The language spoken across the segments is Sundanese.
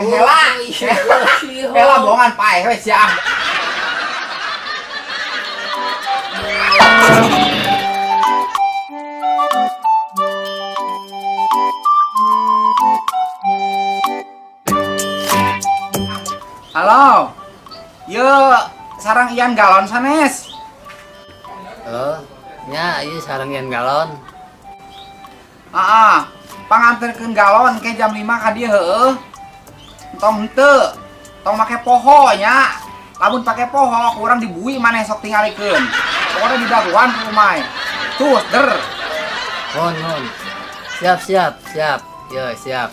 Hela. Hela bohongan paeh we sia. Halo. Ye, sarang Ian galon sanes. Oh, nya ieu sareng Ian galon. Heeh. Panganterkeun galon ke jam 5 ka dieu heueuh. Entong henteu. Tong make poho nya. Lamun pake poho ku urang dibui maneh sok tingalikeun. Pokona didagoan ku umay. Tus der. Mohon, mohon. Siap, siap, siap. Yo, siap.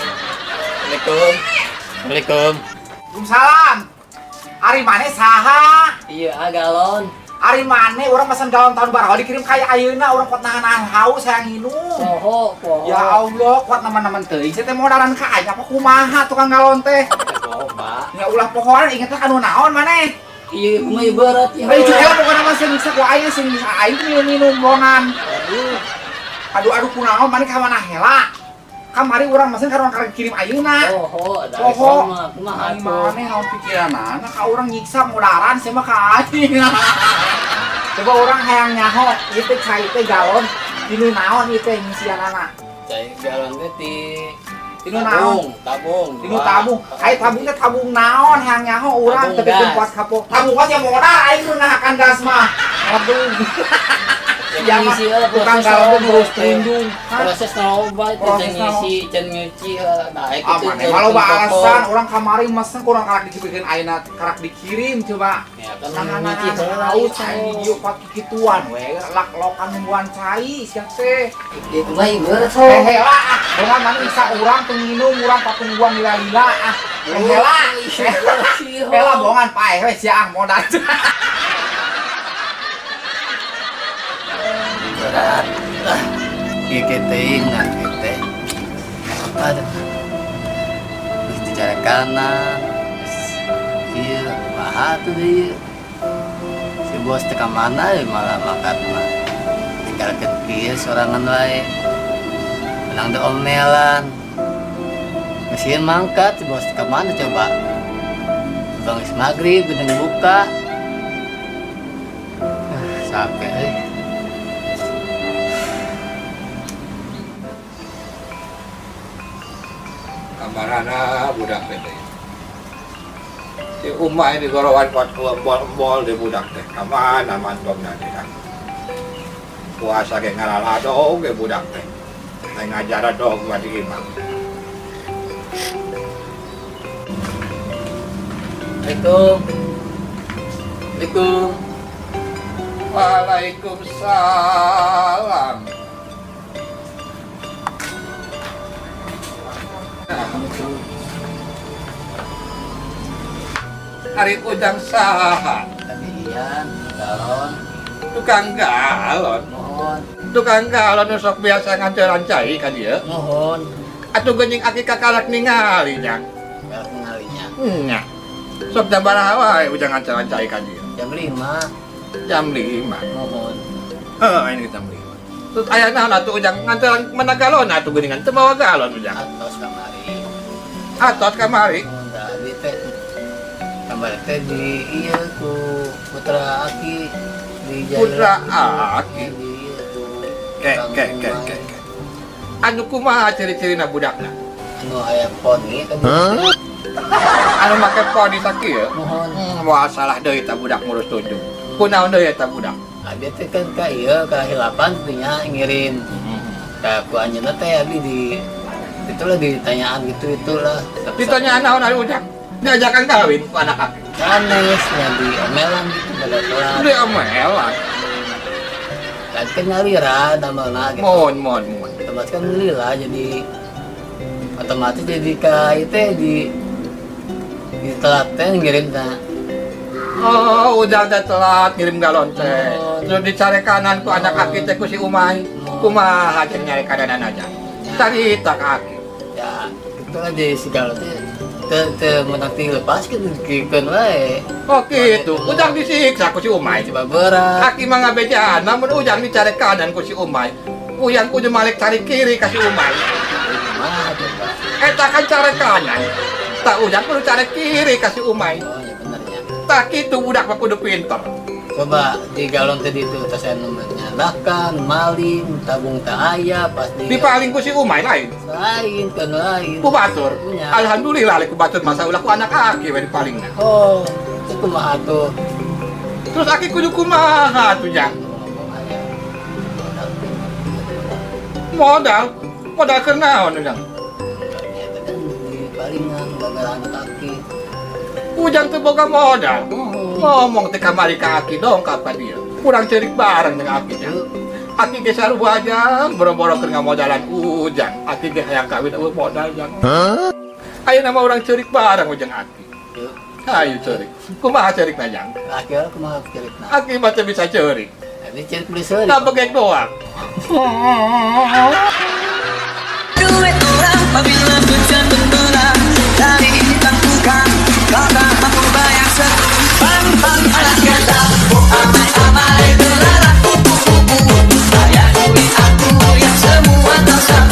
Assalamualaikum. Assalamualaikum. Waalaikumsalam. Ari maneh saha? Iya, ah, galon. Ari maneh urang pesen galon tahun baru dikirim kaya ayeuna urang kuat nahan-nahan haus hayang nginum. Poho, poho. Ya Allah, kuat nemen-nemen teuing. Sia teh modaran ka aing apa kumaha tukang galon teh? Poho, Pak. Ya ulah pohoan inget teh anu naon maneh? Iya, kumaha ieu berat ya. Ayo cek pokoknya mah sing bisa ku aing sing bisa aing teh minum bohongan. Aduh. Aduh aduh kunaon maneh ka mana hela? Kamari urang mesen ka urang kirim ayeuna. Poho, ada Poho. mah kumaha Ari atuh. maneh naon pikiranana ka urang nyiksa modaran sia mah ka aing. Coba urang hayang nyaho ieu teh cai teh galon tinu naon ieu teh ngisianana. Cai galon teh ti Tinu naon? tabung, tabung. Tinu tabung. Ai tabung teh tabung naon hayang nyaho urang Tabung teu gas. kuat kapok. Tabung gas ya modal aing nu ngahakan gas mah. Aduh. Ya, ngisi heula tukang proses galon teh loba ngurus teh. tunjung. Hah? Proses loba itu Proses can ngisi, can nyuci heula. Nah, itu Ah, maneh mah loba alasan urang kamari mesen kurang karak dikipikeun ayeuna karak dikirim coba. Ya kan Nahan nyuci heula haus itu. aing di dieu kuat kikituan we lak-lokan nungguan cai sia teh. Ieu kumaha ieu berat so. Hehe lah ah, urang mana bisa urang teu nginum urang patungguan lila-lila ah. Hehe lah. Hehe lah bohongan paeh we sia ah modal. Berat. Ah, ieu ke teuing nah ieu teh. Aduh. Geus dicarekanan. Ieu kumaha tuh deui. Si bos teh ka mana ya malah makat mah. Tinggalkeun kieu sorangan wae. Menang teh omelan. Geus ieu mangkat si bos teh ka mana coba? Bang geus magrib gedeng buka. Ah, capek euy. Kamarana budak teh teh. Si Umay di gorowan kuat embol-embol di budak teh. Kamana mantongna teh kan. Puasa ge ngalaladog ge budak teh. Teh ngajar dog mah di imah. Assalamualaikum. Assalamualaikum. Waalaikumsalam. Ari ujang saha? Tadi Ian, galon. Tukang galon. Mohon. Tukang galon nu sok biasa nganteran cai ka dieu. Mohon. Atuh geuning aki kakalak ningali jang. Galak ningalinya. Nya. Sok jam baraha wae ujang nganteran cai ka dieu? Jam 5. Jam 5. Mohon. Heuh, ini jam 5. Terus aya naon atuh ujang nganteran mana galon atuh geuningan teu mawa galon ujang. Atos kamari. Atos kamari. Mohon da abi teh. Kamari teh di ieu ku putra aki di Jaya. Putra aki. Di ieu ku Ke Kang ke ke Umay. ke ke. Anu kumaha ciri-cirina budakna? Anu aya poni kan. Anu make poni sakieu? Mohon. Moal salah deui eta budak ngurus tunjung. Kunaon deui eta budak? Abi teh kan ka ieu kahilapan nya ngirim. Ka ku anjeunna teh abi di itulah ditanyaan gitu itulah. Ditanyaan naon ari ujang? Diajakan kawin ku anak aki. Sanes nya di omelan gitu pada telat. Di omelan. Kan kan ngalira damelna gitu. Mohon mohon mohon. Otomatis kan lila jadi otomatis jadi ka ieu teh di telat teh ngirim teh. Oh, ujang teh telat ngirim galon teh. Oh. Terus dicarekanan ku anak aki teh ku si Umay. Oh. Kumaha jeung nyarekanan aja. Carita ka aki. Ya, itulah di si galon teh. Teu teu menang dilepaskeun, dikeun wae. Oh gitu, Ujang disiksa ku si Umay. Coba berat. Aki mah ngabejaan, namun Ujang dicari kanan ku si Umay. Ujang kudu malik cari kiri ka si Umay. Mah coba. Eta kan cari kanan. Tah, Ujang kudu cari kiri ka si Umay. Oh ya, bener ya. Tah kitu, budak mah kudu pinter. Coba di galon tadi itu tas saya nyalakan maling tabung tak aya pasti. Dipaling ku si Umay lain. Lain kan, lain. Ku batur. Punya. Alhamdulillah ku batur, masa ulah ku anak aki we dipalingna. Oh, itu kumaha tuh? Terus aki kudu kumaha tuh, Jang? Ngomong aya. Modal, modal keur naon, Ujang? Ya kan di palingan gagal anak aki. Ujang teu boga modal. Oh. Ngomong teh kamari ka aki dongkap ka dia. Kurang cerik bareng dengan aki nya. Aki ge sarua aja, boro-boro keur ngamodalan Ujang. Aki ge hayang kawin euweuh modal, Jang. Ayeuna mah urang ceurik bareng, Ujang, aki. Yuk. Ayo ceurik. Kumaha ceurikna, Jang? Aki lah kumaha ceritna? Aki mah teu bisa ceurik. Ini cerit beli seuri. Tak begek doang.